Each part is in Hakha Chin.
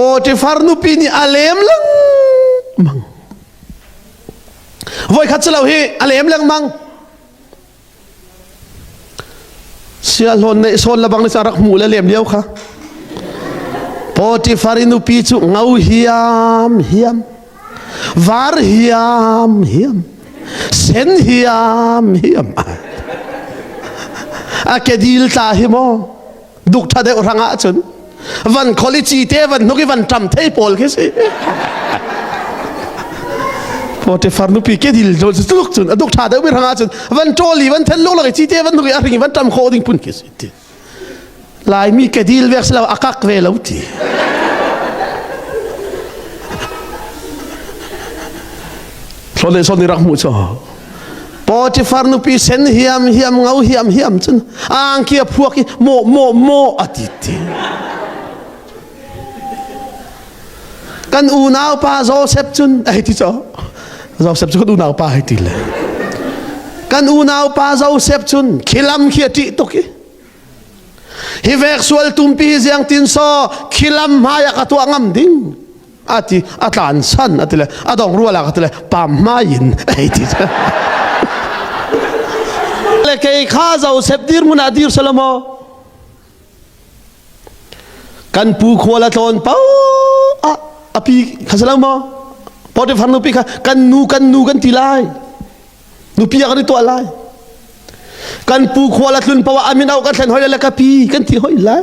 Potifar nupi nih a lem lengmang. Voikhat si lo hi a lem lengmang. Siahlawn neih sawn lebang nih rak hmuh le lem lio kha. Potifar i nupi cu ngo hiam hiam, var hiam hiam, sen hiam hiam. A kedil tla hi maw duk tha deuh hrang ahcun van kholi ci te van hnuk i van ṭam thei pawl khi si. Potifar nupi kedil tluk cun a duk ṭha deuh mi hrang ahcun van ṭawl i van then luk lak i ci te van hnuk i a hring i van ṭam khawh ding phun khi si ti. Laimi kedil vek si lo a kak ve lo ti. Hlawn le sawn nih rak hmuh cu. Potifar nupi sen hiam hiam ngau hiam hiam cun angki a phuak i maw maw maw a ti ti. Kan unau pa Joseph cun ai ti cho. Joseph cu kan unau pa hei ti le. Kan unau pa Joseph cun khilam khi a ṭih tuk i hi vek sual tumpi ziang tin so khilam hmai ah ka tuah ngam ding ati a tlan san ati le a dong ruala ka ti le pam hmai in ei ti le kei kha Joseph dir mun ah dir salomo kan pu khual a tlawn pau ah a pi kha si lo maw Potifar nupi kha kan nu kan nu kan ti lai nupi ah kan i tuah lai kan pu khual a tlun paoh ah amin au kan thlen hoi le ka pi kan ti hoi lai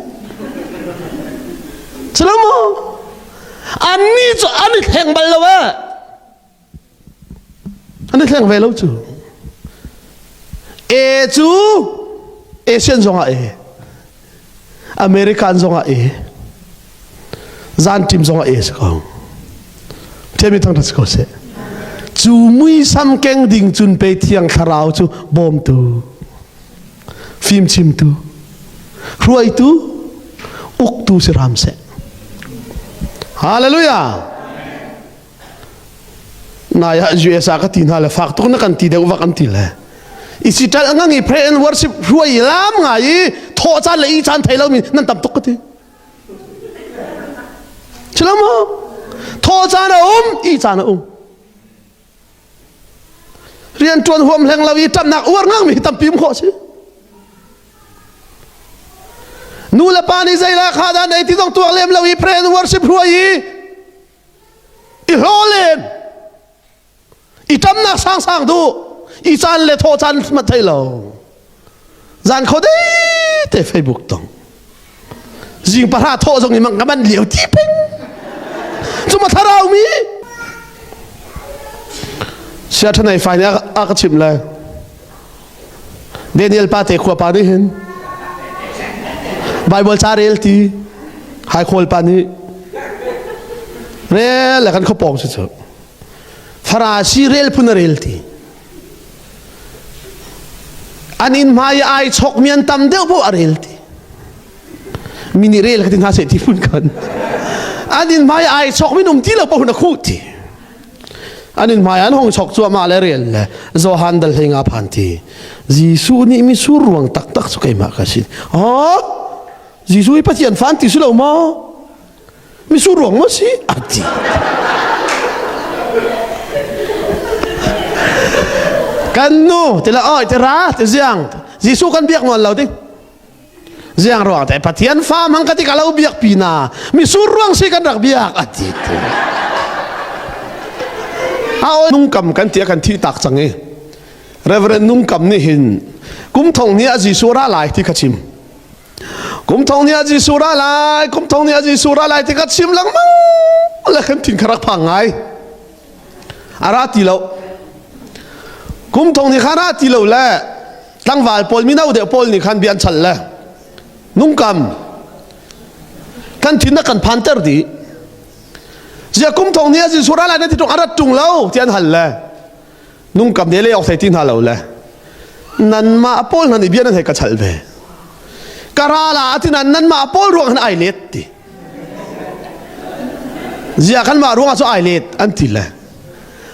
si lo maw anni cu an i thleng bal lo eh An i thleng ve lo cu. E cu Asian zongah e. American zongah e. Zan team zongah e si ko. Thiami thang si ko seh. Cu muisam keng ding cun pe thiang thlarau cu bawmtu, fimchimtu, hruaitu, uktu si ram seh. Hallelujah. Nai ah US ah ka ti hna le fak tuk na kan ti deuh vak an ti le. Isi ṭal ngang i pray and worship hruai lam ngai i thawh caan le i caan thei lomi nan tam tuk ka ti. Chilo maw? Thawh caan a um, i caan a um. Rian ṭuan huam hleng lo i ṭamnak uar ngang mi hi tampi um khawh si. Nu le pa nih zei la kha dah nei ti zong tuak lem lo i pray and worship hruai i i hlaw len i ṭamnak sangsang duh i caan le thawh caan mat thei lo zan kho dei te Facebook tong zing pahra thawh zong i mang ka man lio ti peng cu ma thlarau mi sia thanai fai nih a ka chim le Daniel pa te khua pa nih hin Bible ca rel ti hai khawl pa nih rel le kan khuapawng si cu Farasi rel phun a rel ti an inn hmai ai chok mi an tam deuh poh a rel ti mi nih rel ka ti hna seh ti phun kan an inn hmai ai chok mi um ti lo poh na khuh ti An in hmai an hong chok cuahmah le rian le Johan dal hlei nga phan ti. Jesuh nih misur ruang taktak cu keimah ka si. Oh, Jesuh hi Pathian fan ti si lo maw? Misur ruang maw si? A ti. Kan nu ti la oi ti ra ti ziang Jesuh kan biak nawn lo ding. Ziang ruang te Pathian fa mang ka ti ka lo biak pi na misur ruang si kan rak biak a ti ti. A nungkam kan ti kan thi tak cang i Reverend nungkam nih hin kum thong ni a Jesuh ra lai ti kha chim. Kum thong ni a Jesuh ra lai, kum thong ni a Jesuh ra lai ti kha chim lengmang le kan thin kha rak phang ngai. A ra ti lo. Kum thong ni kha ra ti lo le tlangval pawl mino deuh pawl nih khan bia an chal le nungkam kan thin na kan phanter dih zia kum thong ni a Jesuh ra lai na ti tung a rat tung lo ti an hal le nungkam ne le ok thei ti hna lo le nanmah pawl hna nih bia nan hei ka chal ve ka ra la ati nan nanmah pawl ruang han ai let ti zia kan mah ruang ah cu ai let an ti le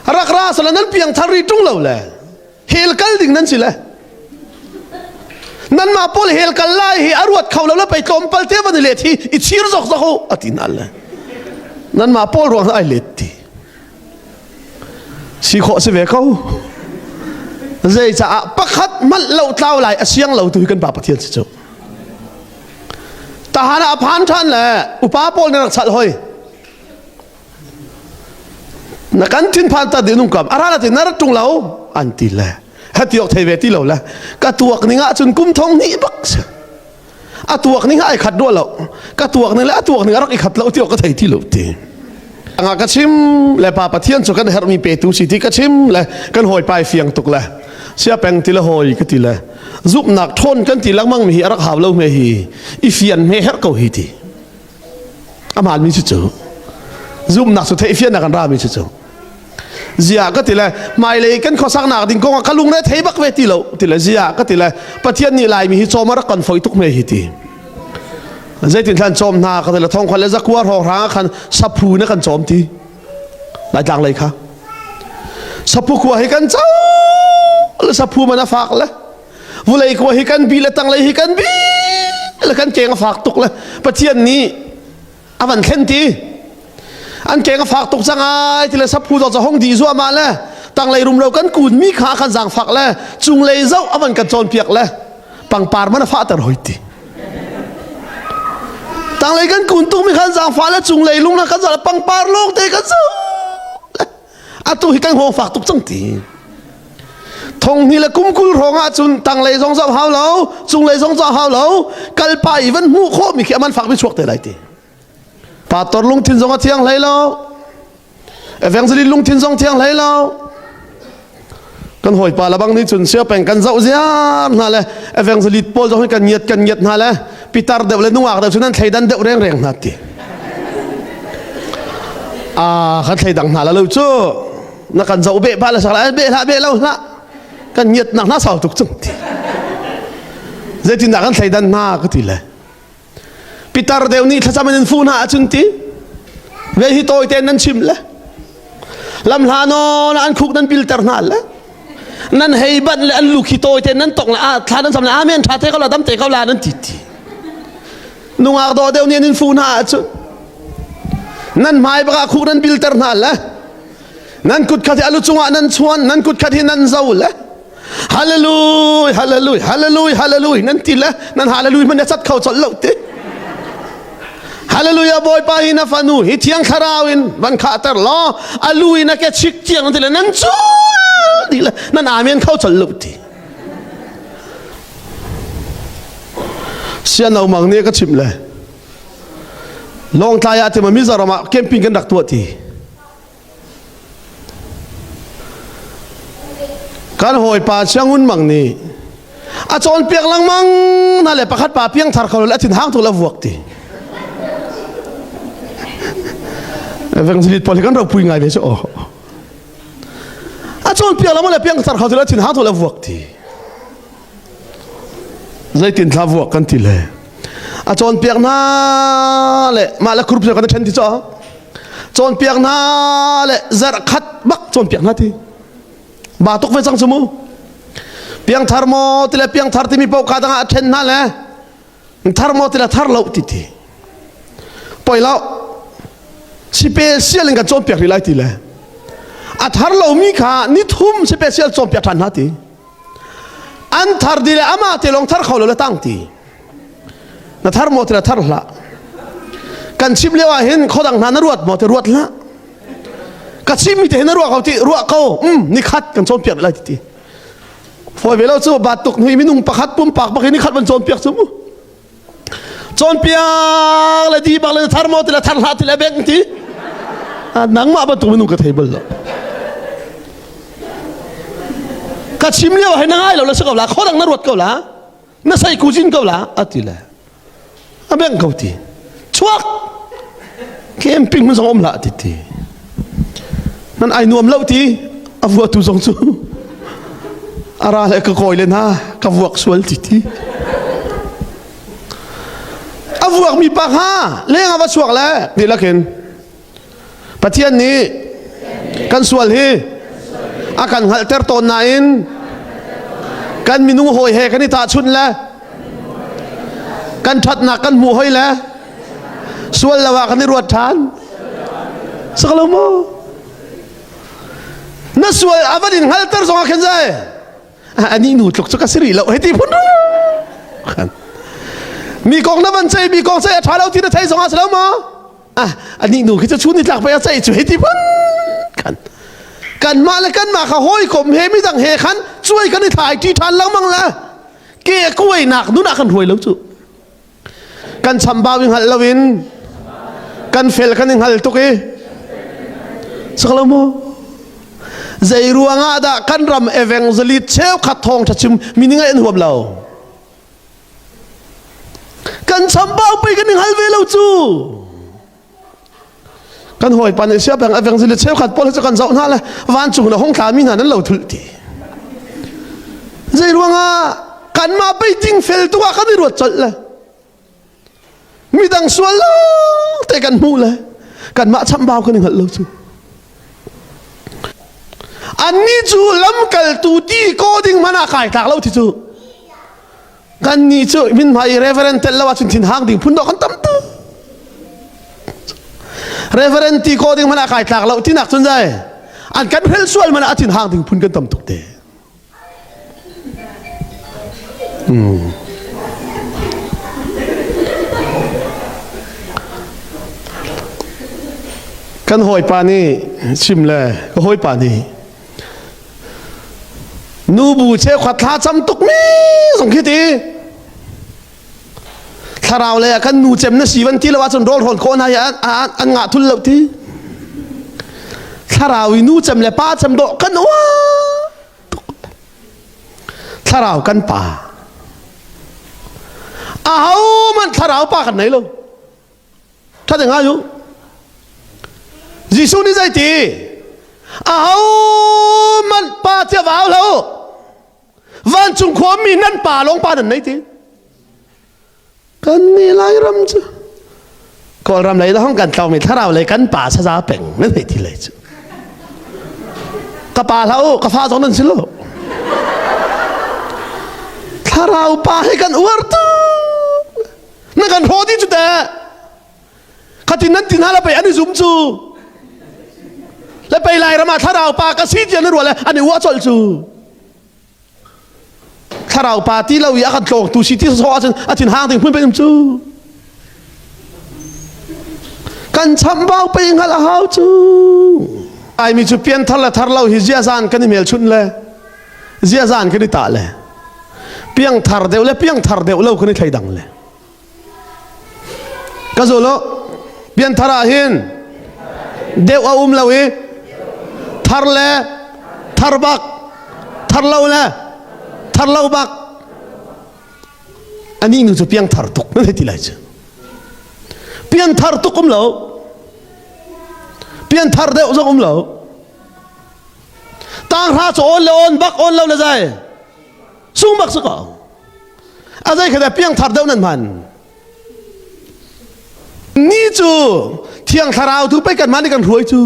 rak ra sala nan piang thar ri tung lo le hell kal ding nan si le nanmah pawl hell kal lai hi a ruat kho lo le pei tlawmpal te van i let hi i chir zok zok u a ti hna le. Nanmah pawl ruang ai let ti. Si khawh si ve ko. Zei caah pakhat hmanh lo tlau lai a siang lo tu hi kan pa Pathian si cu. Tahan ah a phan ṭhan le upa pawl nih rak chalh hoi. Na kan thinphan ta ding kam ara la ti na rat ṭung lo an ti le hati ok thei ve ti lo le ka tuak ning ah cun kum thong hnih bak si a tuak ning ai khat rua lo ka tuak ning le a tuak ning a rak i khat lo ti ok ka thei ti lo ti anga ka chim le pa pathian cu kan herhmi petu si ti ka chim le kan hawi pai fiang tuk le sia peng ti le hawi ka ti le zumhnak ṭhawn kan ti lengmang mi hi a rak hau lo hme hi i fian hme herh ko hi ti a hmaanmi cu cu zumhnak cu theihfiannak an rami cu cu zia ka ti le hmailei kan khuasaknak ding kong ah ka lungre thei bak ve ti lo ti le zia ka ti le Pathian nih Laimi hi cawm a rak kan foi tuk me hi ti zeitin thlan cawm hna ka ti le thongkhal le zakua hrawng hrang ah khan saphu na kan cawm ti Laitlang lei kha saphu khua hi kan co le saphu man a fak le vulei khua hi kan bi le tanglei hi kan bi le kan keng a fak tuk le Pathian nih a van thlen ti an keng a fak tuk cang ai ti le saphu zawt hong di zuahmah le tanglei rumro kan kun mi kha kan zaangfak le cunglei zoh a van kan cawnpiak le pangpar man a fahter hoi ti tanglei kan kun tuk mi khan zaangfah le cunglei lung na kan zoh le pangpar lawng te kan zoh atu hi kan hawng fak tuk cang ti thong hnih le kum 20 hrawng ah cun tanglei zong zoh hau lo cunglei zong zoh hau lo kalpa i van hmuh khawh mi khi aman fak mi chuak te lai ti pastor lungthin zong a thiang hlei lo evangelist lungthin zong thiang hlei lo kan hawipa labang nih cun sia peng kan zoh ziar hna le evangelist pawl zong hi kan ngiat kan ngiat hna le pitar deuh le nungak deuh cun an thleidan deuh rengreng hna ti a kan thleidang hna la lo cu na kan zoh beh pa le sak la beh hlah beh lo hlah kan ngiat nak hna sau tuk cung ti zeitindah kan thleidan hna ka ti le pitar deuh nih thlacam in fu hna ahcun ti ve hi tawi tein nan chim le lamhla nawn an khuk nan pilter hna le nan hei banh le an lu khi tawi tein nan tong le a thla nan sam le amen tha te ko la dam te ko la nan ti ti nungak dawh deuh nih an in fu hna ahcun nan hmai bak ah khuk nan pilter hna le nan kut khat hi alu cungah nan chuan nan kut khat hi nan zo le Hallelujah, hallelujah, hallelujah, hallelujah nan ti le nan hallelujah hmanh na cat kho colh lo ti. Hallelujah Bawipa hi na fanu hi thiang thlarau in van khahter law alu in a ke chik tiang ti le nan cul di le nan amen kho colh lo ti. Siano mang nih ka chimh le Lawngtlai ah ti ma Mizoram ah camping kan rak tuah ti. Kan hawipa Siangun Mang nih a cawnpiak lengmang hna le pakhat pa piangthar kho le a thin hang tuk le a vuak ti. Evangelist pawl hi kan ropui ngai ve cu aw. A cawnpiak lengmang le piangthar kho le a thin hang tuk le a vuak ti. Zeitin thla vuak kan ti le a cawnpiak hna le mah le group kan ṭhen ti cu cawnpiak hna le zarh khat bak cawnpiak hna ti ba tuk ve cang cu mu piangthar maw ti le piangthar timi paoh ka dang ah a ṭhen hna le thar maw ti le thar lo ti ti poi lo special in kan cawnpiak rih lai ti le a thar lomi kha ni thum special cawnpiak ṭhan hna ti an thar di le amah te lawng thar kho lo le tang ti na thar maw ti le thar hlah kan chim lio ah hin khodang hna na ruat maw ti ruat hlah ka chim mi te hin na ruah ko ti ruah ko um ni khat kan cawnpiak lai ti ti fawi ve lo cu bat tuk hnui minung pakhat pumpak bak in ni khat van cawnpiak cu mu cawnpiak le di bak le thar maw ti le thar hlah ti le beng ti nangmah bantuk minung ka thei bal lo ka chim lio ah na ngai lo le si ko la khodang na ruat ko la na sei ku jin ko la ati le a beng ko ti chuak camping mun zong om hlah ti ti nan ai nuam lo ti a vua tu zong cu a ra le ka kawi le hna ka vuak sual ti ti a vuak mi pa kha leng a va chuak le ti lakin Pathian nih kan sual hi a kan hngalhter tawn nain kan minung hawi he kan i tahchunh le kan ṭhatnak kan hmuh hoi le sual lo ah kan i ruat ṭhan. Sakalo maw? Na sual a van in hngalter zong ah khin zai. Ani nu tluk cu ka si rih lo hei ti phun khan. Mi kong na van cei mi kong cei a ṭha lo ti na thei zong ah si lo maw? Ah, ani nu khi cu chun ni tlak pei a cei cu hei ti phun khan. Kanmah le kanmah kha hawikom he midang he khan cuai kan i thlai ṭi ṭhan lengmang la. Ke kuainak nun ah kan hruai lo cu. Kan chambau i hngalh loin kan fel kan i hngal tuk i saklo maw? Zei ruangah dah kan ram evangelist cheukhat thawngṭha chim mi nih ngaih an huam lo? Kan chambau pei kan i hngal ve lo cu. Kan hawipa nih sia peng evangelist cheukhat pawl cu kan zoh hna le vancung na hung thlami hna nan lo thulh ti. Zei ruangah kanmah pei ding fel tu ah kan i ruat colh le midang sual lo te kan hmuh le kanmah chambau kan i hngalh lo cu. Annih cu lamkaltu ti ko ding hmanh ah kai tlak lo ti cu. Kannih cu minhmai i reverend tel lo ahcun thinhang ding phun dawh kan tam tuk. Reverend ti ko ding hmanh ah kai tlak lo tinak cun zai an kan hrel sual hmanh ah a thinhang ding phun kan tam tuk te. Hmm. Kan hawipa nih chim le ka hawipa nih Nubu cheukhat thla cam tukmi zong khi ti. Thlarau lei ah kan nu cem na si van ti lo ahcun rawl hrawn khawh hna hi an ngah thul lo ti. Thlarau i nu cem le pa cem dawh kan uar tuk. Thlarau kan pa. Aho man thlarau pa kan nei lo. Ṭha te ngai u. Jesuh nih zeiti? Ahohmanh pa cia vau hlah u. Vancung khuami nan pa lawng pa nan nei ti. Kan nih Lairam cu Kawlram lei hong kan tlaumi thlarau lei kan pa saza peng nan hei ti lei cu. Ka pa hlah u, ka fa zong nan si lo. Thlarau pa hi kan uar tuk. Na kan hrawh dih cu teh. Khatin nan ti hna la pei an i zum cu. Le pei Lairam ah thlarau pa ka si ti an i ruah le an i uah colh cu. Thlarau pa ti lo i a kan tlawngtu si ti sawh ahcun a thin hang ding hmun pei um cu. Kan chambau pei hngalh a hau cu. Laimi cu pianthar le thar lo hi ziazan kan i hmelchunh le ziazan kan i tah le piangthar deuh le piangthar deuh lo kan i thleidang le ka zul u pianthar ah hin deuh a um lo i thar le thar bak thar lo le thar lo bak anih nu cu piangthar tuk nan hei ti lai cu pianthar tuk um lo pianthar deuh zong um lo Tanghra cu on le on bak on lo le zai. Sung bak su ko. A zei kha piangthar deuh nan hman. Ni cu thiang thlarau tu pei kan mah nih kan hruai cu.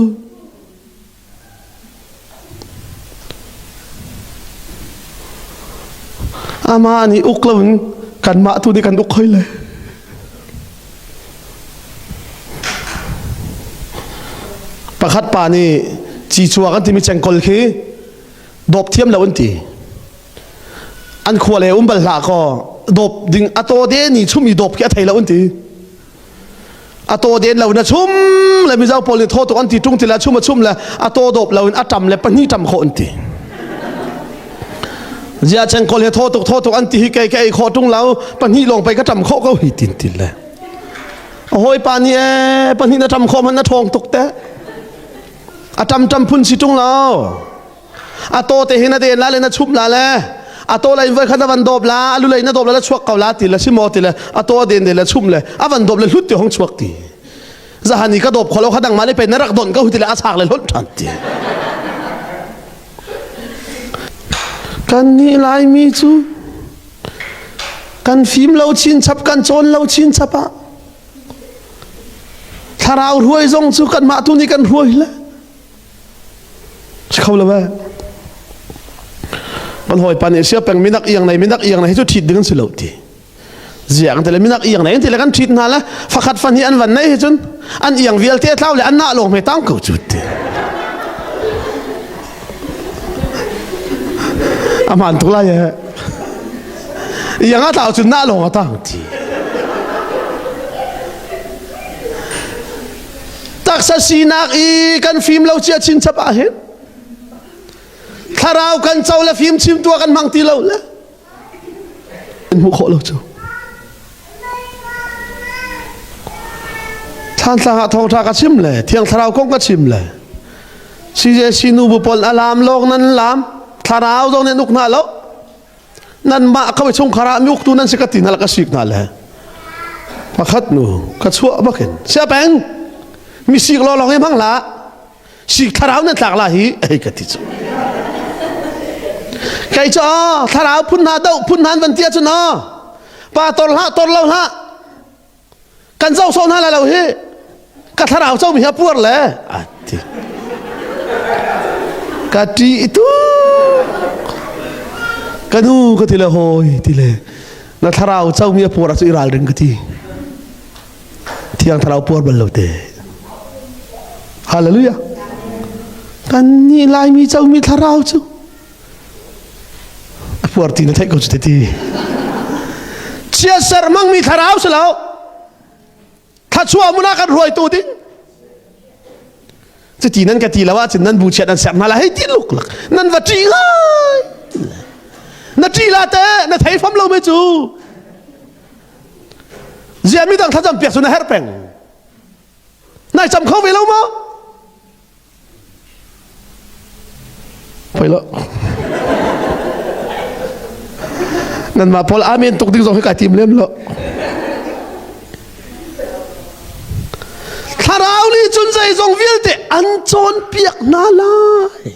Amah nih uk lo in kanmah tu nih kan uk hoi le. Pakhat pa nih cicua kan timi cengkol khi dawp thiam lo an ti. An khua le um bal hlah kaw dawp ding a taw de ni chum i dawp khi a thei lo an ti. A taw den lo na chum le mizo pawl nih thaw tuk an ti ṭung ti le chum a chum le a taw dawp lo in a ṭam le pahnih ṭam khawh an ti. Zia cengkol he thaw tuk thaw tuk an ti hi kei ka ei khawh ṭung lo pahnih lawng pei ka ṭam khawh ko hi tin ti le. A hawipa nih ee pahnih na ṭam khawh hmanh na ṭhawng tuk te. A ṭam ṭam phun si ṭung lo. A taw te hin a den la le na chumh la le a taw lei voi khat a van dawp la a lu lei na dawp la la chuak ko la ti le si maw ti le a taw a den de le chumh le a van dawp le hlut ti hong chuak ti. Zahan i ka dawp kholo kha dang ma le pe na rak don ko ti le a chak le hlonh ṭhan ti. Kan nih Laimi cu kan fim lo chinchap kan cawn lo chinchap ah thlarau hruai zong cu kanmah tu nih kan hruai le si kho lo eh kan hawipa nih sia peng minak iang nei minak iang nei hi cu ṭhit ding an si lo ti. Ziang te le minak iang nei ti le kan ṭhit hna le fakhat fan hi an van nei hi cun an iang vialte tlau le an nah lawng hme tang ko cu ti. A hmaan tuk lai eh. Iang a tlau cun nah lawng a tang ti. Taksa sinak i kan fim lo cia chin chap ah hin thlarau kan co le fim chim tua kan hmang ti lo le an hmuh khawh lo cu Thlantlang ah thawngṭha ka chim le thiang thlarau kong ka chim le CJC nu bu pawl a lam lawng nan lam thlarau zong nan uk hna lo nan mah khawi chungkhar ah mi uktu nan si ka ti hna la ka sik hna le pakhat nu ka chuah bakin sia peng mi sik law lawng hi hmang la si thlarau nan tlak la hi hei ka ti cu kei cu thlarau phun hna do phun hna van tia cu na pa tor hlah tor lo hlah kan zo so hna la lo hi ka thlarau co mi hi a puar le a ti ka ti itu ka nu ka ti le hoi ti le na thlarau co mi a puar cu i ralring ka ti Thiang Thlarau puar bal lo te. Hallelujah. Kan nih Laimi comi thlarau cu a puar ti na theih ko cu te ti. Chiatser hmangmi thlarau si lo. Thlachuah mun ah kan hruaitu ding. Cuti nan ka ti lo ahcun nan bu chiat nan ser hna la hei ti luk lak nan va ṭih lai. Na ṭih la te na thei fam lo me cu. Ziah midang thlacam piak cu na herh peng. Nai cam kho ve lo maw? Poi lo. Nanmah pawl amen tuk ding zong hi kai tim lem lo. Thlarau nih cun zeizong vialte an cawnpiak hna lai.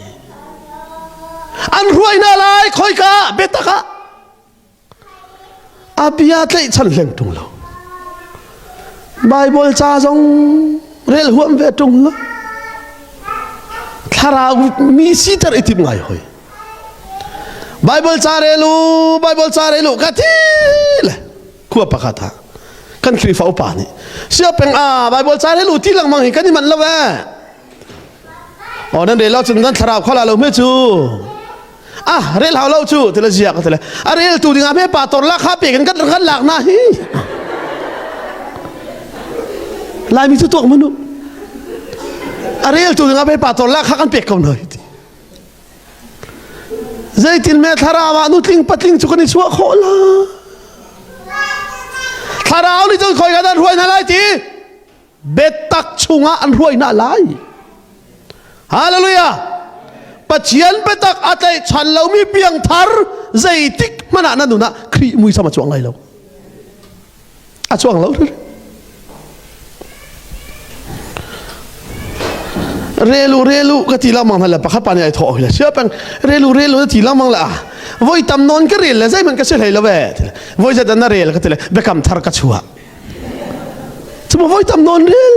An hruai hna lai khoika biatak ah A bia tlaihchan hleng ṭung lo. Baibal ca zong rel huam ve ṭung lo. Thlarau mi siter i tim ngai hoi. Baibal ca rel u, Baibal ca rel u ka ti le khua pakhat ah kan Khrihfa upa nih sia peng a Baibal ca rel u ti lengmang hi kan i manh lo eh. Aw nan rel lo cun nan thlarau kho la lo hme cu. Ah rel hau lo cu tila zia ka tile. A rel tu ding ah hme pa tor la kha pe kan kan kan lak na hi. Laimi cu tuak manu. A rel tu ding ah hme pa tor la kha kan pek ko na hi ti. Zeitin me thlarau ah nutling patling cu kan i chuah khawh la. Thlarau nih cun khoi ka dan hruai hna lai ti. Biatak chungah an hruai hna lai. Hallelujah! Pathian biatak a tlaihchan lomi piangthar zeitik hmanh ah na nun ah Khrih muisam a cuang lai lo. A cuang lo. Relu relu ka ti lengmang hna le pakhat pa nih ai thawh le sia peng relu relu na ti lengmang le ah voi tam nawn ka rel le zeihmanh ka si hlei lo ve voi zat na rel ka ti le biakam thar ka chuah Cuma voi tam nawn rel.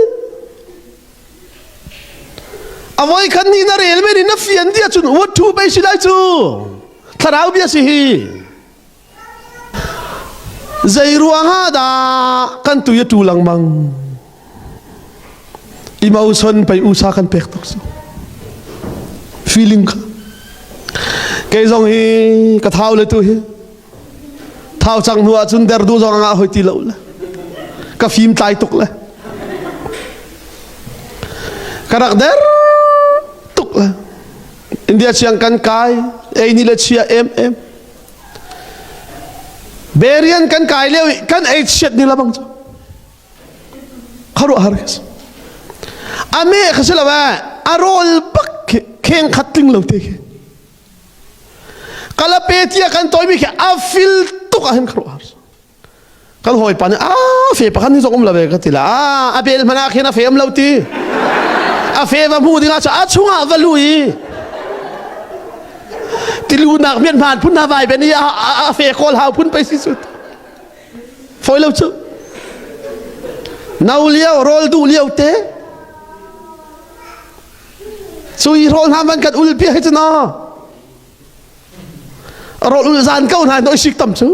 A voi khat ni na rel men in na fian dia cun what thu bei si lai cu. Thlarau bia si hi. Zei ruang ah dah kan tui a tu lengmang. Emotion pei usa kan pek tuk cu. Feeling kha. Kei zong hi ka thau le tu hi. Thau cang hnu ahcun derdu zong a ngah hoi ti lo le. Ka fim tlai tuk le. Ka rak der tuk le. India siang kan kai, ei ni le chia em em. Berian kan kai lio i kan ei chiat ni la bang cu. Kharuah har khi A me kha si lo eh, a rawl bak khi kheng khat tling lo te khi. Kalape tiah kan tawimi khi a fil tuk ah hin kharuah kan hawipa nih a fe pakhat ni zong um lo ve ka ti la a a bel hmanh ah khin a fe um lo ti a fe va hmu ding ah a chungah va lu i tilu nak mian hman phun na vai ben i a fe kawl hau phun pe si su foi lo chu no lio rawl duh lio te Cu i rawl hna man kan ul pi hi cu na. Rawl ul zan ko hna noi sik tam cu.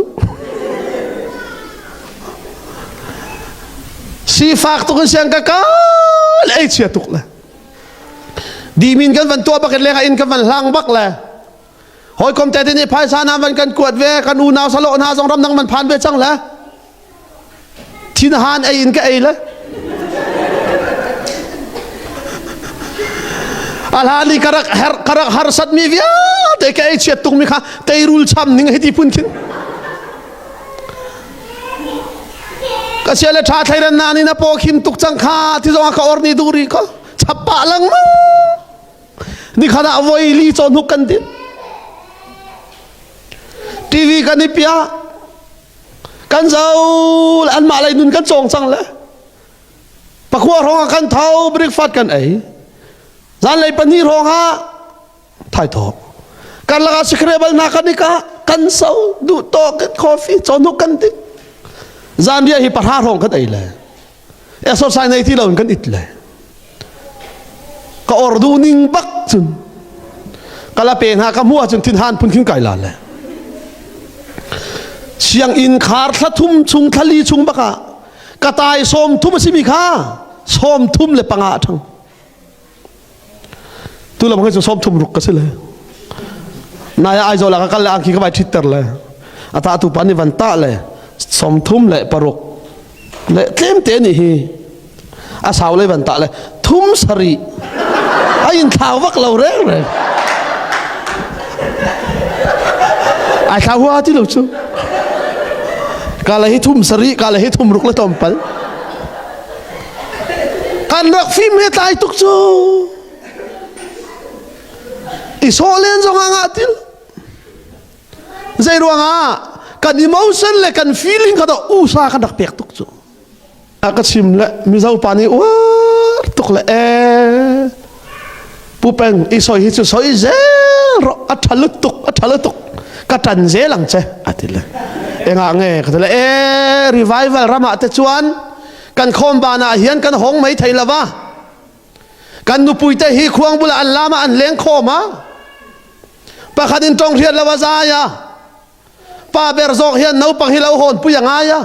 Sifak tuk in siang ka kal ei chia tuk le. Dimin kan van tuah bak in leng in kan van hlang bak le. Hawikom te nih phaisa na van kan kuat ve kan unau salo hna zong ramdang man phan ve cang le. Thinhan ei in ka ei le. A hlan i ka rak her ka rak harsat mi vialte ka ei chiat tuk mi kha teirul cham ning hiti phun khin. Ka sia le tha thleiran na ni na paw khim tuk cang kha ti zong ka or ni du ri ko chappa lengmang. Ni khat ah voi li chaw hnuk kan din. TV kan i pia. Kan zo le anmah lei nun kan cawng cang le. Pakhua hrawng ah kan tho breakfast kan ei. Zanlei pahnih hrawng ah thaithawk. Kan lakah sikrebal hna kan i ka kan so duh tawk in coffee chaw hnuk kan ding. Zanriah hi pahra hrawng kan ei le. Exercise nei ti lo in kan it le. Ka or duh ning bak cun kala pe hna ka hmuh ahcun thinhan phun khin kai la le. Sianginn khar thla thum chung thla li chung bak ah ka tai sawm thum a simi kha sawm thum le panga a ṭhang. Tu lam cu sawm thum ruk ka si le. Nai ah Aizawl ah ka kal le angki ka vai ṭhitter le. A ta tu pa nih van tah le sawm thum le paruk le tlem te nih hi a sau le van tah le thum sarih a in thlau vak lo reng reng. Ai thlau hua ti lo cu. Ka le hi thum sarih ka le hi thum ruk le tlawmpal. Kan rak fim he tlai tuk cu. I sawh len zong ah ngah til. Zei ruangah kan emotion le kan feeling kha to usa kan rak pek tuk cu. A ka chim le Mizo pa nih uar tuk le e Pu Peng i soi hi cu soi zel ro a tha lutuk a tha lutuk ka tan zel ang che a ti le engah nge ka ti le e revival ramah te chuan kan khawm ban ah hian kan hong mai thei lova kan nupui te hi khuang bula an lama an leng khawm a pakhat in tong hriat lo a zai a pa ber zawk hian naupang hi lo hawn pui a ngai a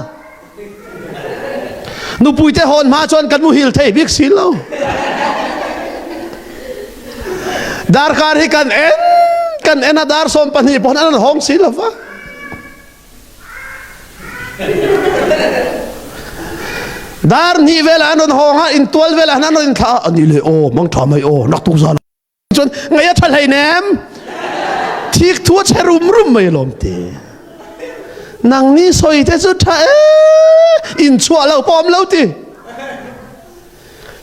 nupui te hawn hma chuan kan muhil thei bik si lo darkar hi kan en kan en a dar sawm pahnih pawh an hong si lo va dar hnih vel an ron hong a in tual vel an ron thla ani le o mang tha mai o nak tuk zan cun ngai a ṭha hlei nem thik thu a che rum rum mai lawm te nang ni soi te cu ṭha e in chuah lo pawm lo ti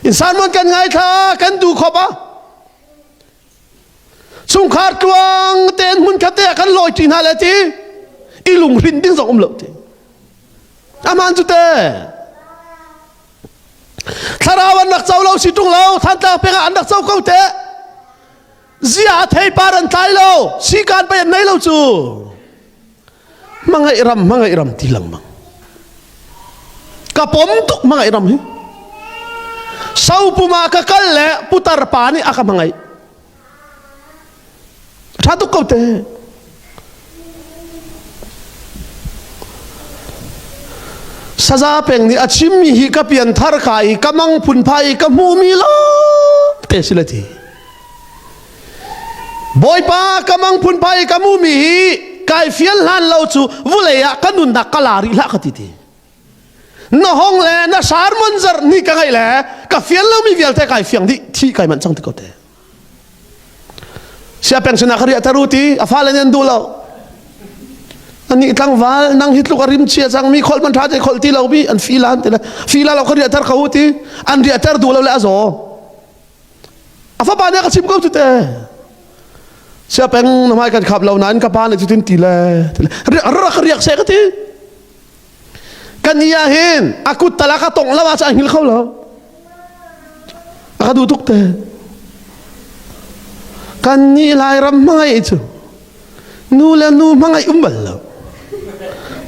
in sermon kan ngai thla kan du khop a chungkhar tluang tein hmun khat te ah kan lawi ṭi hna le ti i lunghrinh ding zong um lo ti aman cu te Thlarau an rak co lo si ṭung lo Thantlang peng ah an rak co ko te zia theipar an tlai lo sikan pei an nei lo cu hmangaih ram hmangaih ram ti lengmang ka pom tuk hmangaih ram hi sopuma ka kal le putar pa nih a ka hmangaih Ṭha tuk ko te. Saza peng nih a chimmi hi ka pianthar ka i ka mang phunphai i ka hmuhmi lawng te si le ti. Bawipa ka mang phunphai i ka hmuhmi hi kai fial hlan lo cu vulei ah ka nunnak ka la rih hlah ka ti ti. Na hong le na sermon zarh ni ka ngaih le ka fial lomi vialte kai fiang dih thi kai manh cang ti ko te. Siapeng sinah ka riah taru ti a fale nih an duh lo. Anih tlangval nang hi tluk a rim chia cang mi kholh man tha te kholh ti lo mi an fila an ti le fila lo ka riah tar ko ti an riah tar duh lo le a zaw. A fapa nih a ka chim ko cu te. Siapeng na hmai kan khap lo nain ka pa nih cutin ti le rak riak seh ka ti. Kan i ah hin a kut tal a ka tongh lo ah cun a hngil kho lo. A ka duh tuk te. Kan nih Lairam hmangaih cu nu le nu hmangaih um bal lo.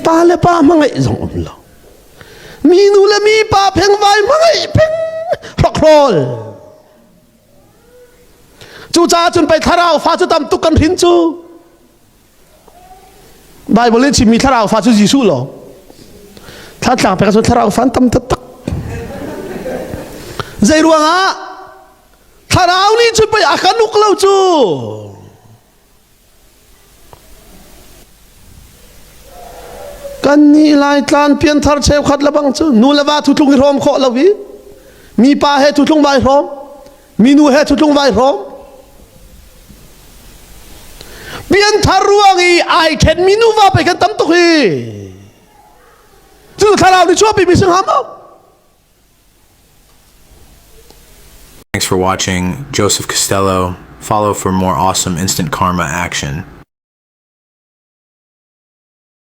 Pa le pa hmangaih zong um lo. Mi nu le mi pa pheng vai hmangaih pheng hrokhrawl. Cucaah cun pei thlarau fa cu tam tuk kan hrin cu. Bible in chimmi thlarau fa cu Jesuh lawng. Thlatlang pek ahcun thlarau fa an tam taktak. Zei ruangah thlarau nih cun pei a kan uk lo cu. Kan nih Laitlan pianthar cheukhat le bang cu nu le va thutlung i hrawm khawh lo i mipa he thutlung vai hrawm minu he thutlung vai hrawm pianthar ruang i ai ṭhen mi nuva pei kan tam tuk hi cu thlarau nih chuahpi mi si hnga maw Thanks for watching Joseph Costello. Follow for more awesome instant karma action.